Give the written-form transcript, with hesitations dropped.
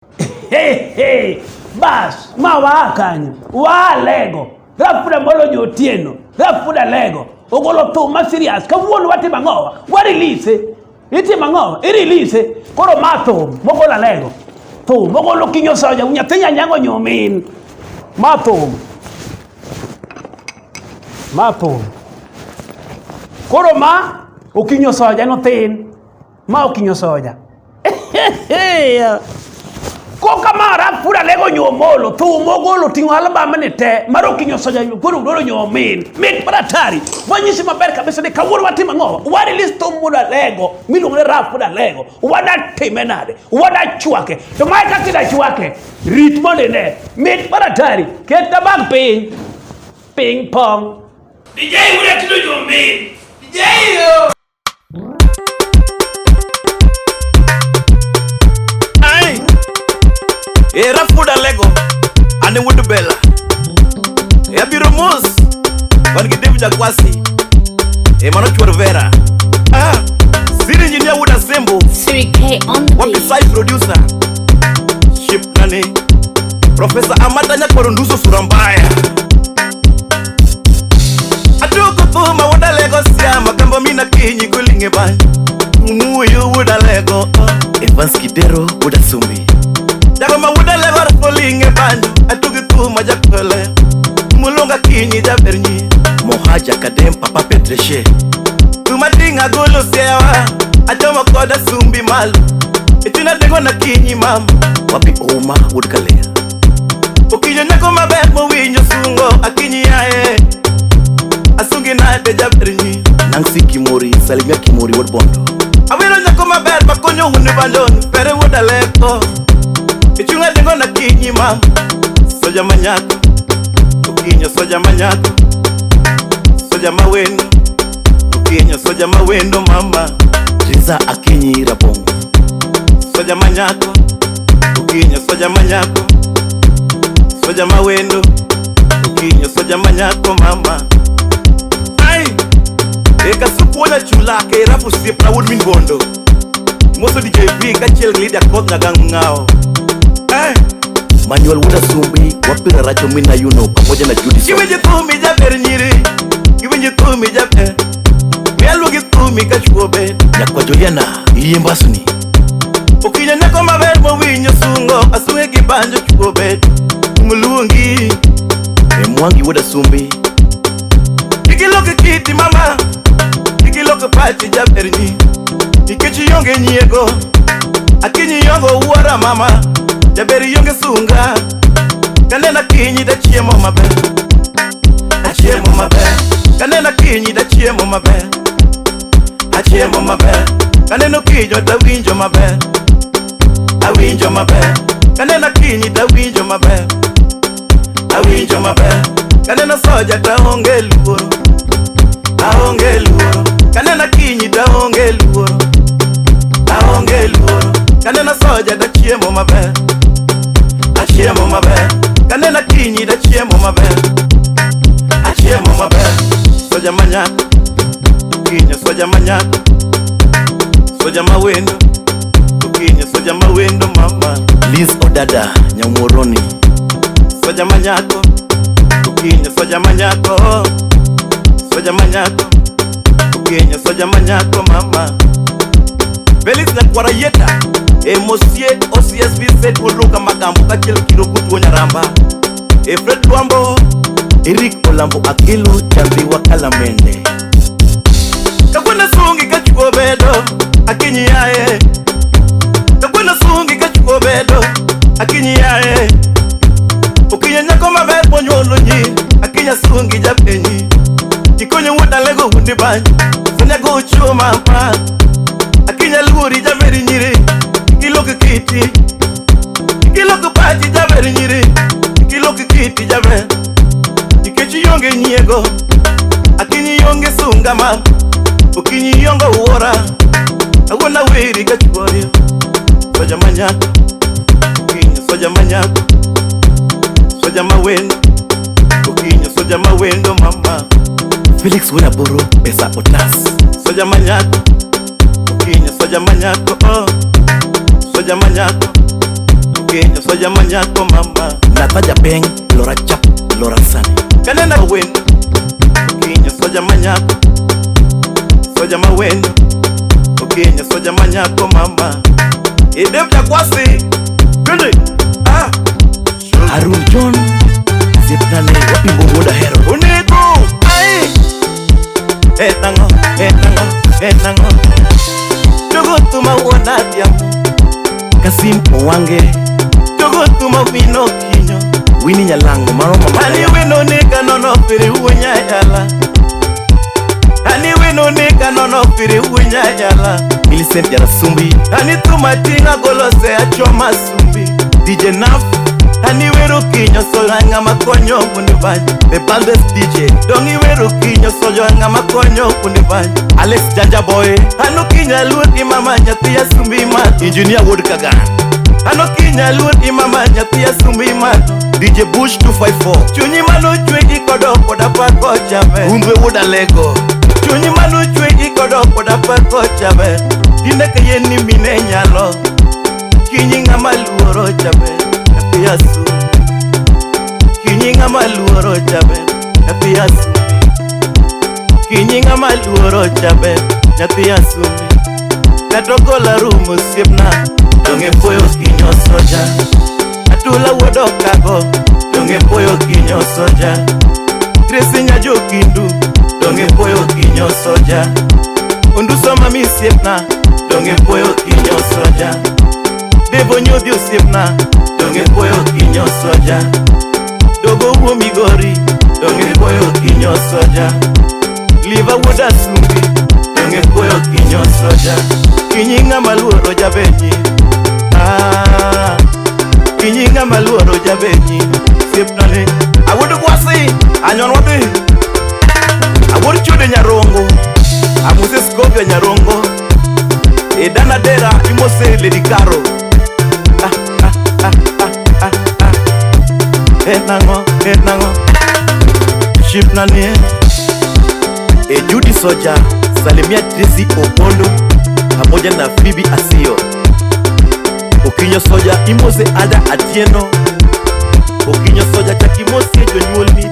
Hey, hey. Bas, ma waa kanyo. Waa lego. Rafuda molo jotieno. Rafuda lego. Ogolo thum ma serious. Kawuono watimo ang'owa? Wa release. Itimo ang'owa? I release. Koro ma thum mogolo alego. Thum mogolo kinyo soja. Nyathi nyanyango nyomin. Ma thum. Ma thum. Koro ma okinyo soja nothin. Ma okinyo soja. Koka mara pura lego nyomolo thum ogolo ting'o album ni te mar okinyo soja koro dwaro nyomin mit mar atari wanyisi maber kabisa ni kawuono watimo ang'o wa release thum muda lego miluongo ni rap muda lego wada time nade wada chwake to mae kaka ida chwake rit mondo ine mit mar atari ket na bag piny ping pong DJ wuda tino nyomin DJ yo. Ai. Era fuda lego. Ane wuod bela. E abiro mos. Wan gi Dave Jakwasi. E mano chuor Vera. Ah. Siri engineer wuod Asembo. Siri K on the Wapi beat. sai producer. Ship nani. Professor Amata Nyakwaro Nduso sura mbaya. Atuko thuma wuod Alego siama kambo mina kinyi kulinge ban. Umuyo wuod Alego. Evans Kidero wuod Asumbi. Jago ma wuod Alego rakolinge banjo. Atugi thuma jakole. Mulunga kinyi jaber nyi. Mohaja Kadem Papa Petreshe. Thuma tinga golo siewa. Achomo koda sumbi malo. Itina dengo na kinyi mama. Wapi Ouma wuod Kalea. Okinyo nyako maber mowinjo sungo akinyi yaye. Asungi nade jaber nyi. Nancy Kimori, salimia Kimori wuod Bondo. Awiro nyako maber makonyo wuon banjon, pere wuod Aleko. Ichunga dengo na kinyi mama. Soja manyako. Okinyo soja manyako. Soja mawendo. Okinyo soja mawendo mama. Riza Akinyi Rabongo. Soja manyako. Okinyo soja manyako. Soja mawendo. Okinyo soja manyako mama. Ai! Eka supuola chula ke rafu siepna wuod min bondo. Moso DJ V kaachiel gi Lydia Koth Nyagang' Ng'ao. Eh! Manuel wuod Asumbi wapira racho mina yuno pamoja na Judy Somo. Iwinjo thumi jaber nyiri, iwinjo thumi jaber. Mialuo gi thumi ka chuo bet. Nyakwa Juliana iyie mbasni. Okinyo nyako maber mowinjo sungo, asunge gi banjo chuo bet. Mluongi, E Mwangi wuod Asumbi kik ilok kiti mama, kik ilok pachi jaber nyi. Nikech ionge nyiego, akinyi ionge wuora mama, jaber ionge sunga. Kaneno akinyi tachiemo maber, achiemo maber. Kaneno akinyi tachiemo maber, achiemo maber. Kaneno kinyo tawinjo maber, awinjo maber. Kaneno akinyi tawinjo maber, awinjo maber. Kaneno soja taonge luoro, aonge luoro. Kaneno akinyi taonge luoro, aonge luoro. Kaneno soja tachiemo maber, achiemo maber. Kaneno akinyi tachiemo maber, achiemo maber. Soja manyako, okinyo soja manyako. Soja mawendo, okinyo soja mawendo mama. Liz Odada Nyamworoni Soja manyako, okinyo soja manyako. Soja manyako, okinyo soja manyako mama. Felix Nyakwara Yeta, e Mosie OCS Vincent Oluka Magambo kaachiel kiro kutuo Nyaramba. E Fred Lwambo, Eric Olambo Akelo Jambiwa Kalamende kawuono sungi ka chuo bedo, akinyi yaye. Kawuono sungi ka chuo bedo, akinyi yaye. Okinyo nyako maber monyuolo nyi, akinyi asungi japenyi. Ikonyo wuod Alego wuondi banjo, sonya go chuo mama. Akinyi aluori jaber nyiri, kik ilok kiti. Kik ilok pachi jaber nyiri, kik ilok kiti jaber. Nikech ionge nyiego, akinyi ionge sunga ma, okinyi ionge wuora. Awuon aweri ka chuori, soja manyako, okinyo soja manyako. Soja mawendo, okinyo soja mawendo mama. Felix wuod Aboro Pesa Otas Soja manyako, okinyo soja manyako, oh. Soja manyako, Okinyo soja manyako mama. Nathaja Beng, Lora Chap, Lora Sani. Kanena wen. Okinyo soja manyako. Soja mawendo. Okinyo soja manyako mama. Idem jakwasi. Twende. Ah. Harun John, Zipnane, Wapimbo Wuoda Hero. Onego. Ai. Etango, etango, etango. Jogo tuma wuon adhiambo. Kasim Owange, Jogo tuma wino kinyo. Winnie Nyalango, mano mama. Ani wino nega nono piri wunya yala. Ani wino nega nono piri wunya yala. Millicent Jarasumbi, Ani tuma tinga golose achoma sumbi. DJ Naf, Ani wero kinyo sola ng'ama konyo kundi banyo. The Baldes DJ, Dongi wero kinyo sojo ng'ama konyo kundi banyo. Alex Janja Boy, Ano kinya luor gi mama nyathi asumbi mato. Engineer Wuod Kagan, Ano kinya luor gi mama nyathi asumbi mato. DJ Bush 254, Chunyi manochwe gi kodo koda pako chabe. Hundwe Wuod Alego, Chunyi manochwe gi kodo koda pako chabe. Tinde ka yien ni mine nyalo. Kinyi ng'ama luoro chabe. Nyathi asumbi. Kinyi ng'ama luoro chabe. Nyathi asumbi. Kinyi ng'ama luoro chabe. Nyathi asumbi. Kata ogola rum osiepna. Donge puoyo kinyo soja. Atula wuod okago. Donge puoyo kinyo soja. Tracy Nyajokindu. Donge puoyo kinyo soja. Onduso mami osiepna. Donge puoyo kinyo soja. Devo nyodhi osiepna. Donge puoyo kinyo soja. Dogo wuo Migori. Donge puoyo kinyo soja. Liva wuod Asumbi. Donge puoyo kinyo soja. Kinyi ng'ama luoro jabenyi. Ah, kinyi ng'ama luoro jabenyi. Osiepna ni. Awuod Gwasi, anyon wadhi. Awuod Chode Nyarongo. Amuse Scovia Nyarongo. Edana Dera imose Lady Caro. Ah, ah, ah, ah, ah, ah. Enang'o, enang'o. Shipna ni. E Judy Soja, salimia Tracy Opondo pamoja na Phoebe Asio. Okinyo Soja imose Ada Atieno. Okinyo Soja chakimosie jonyuolni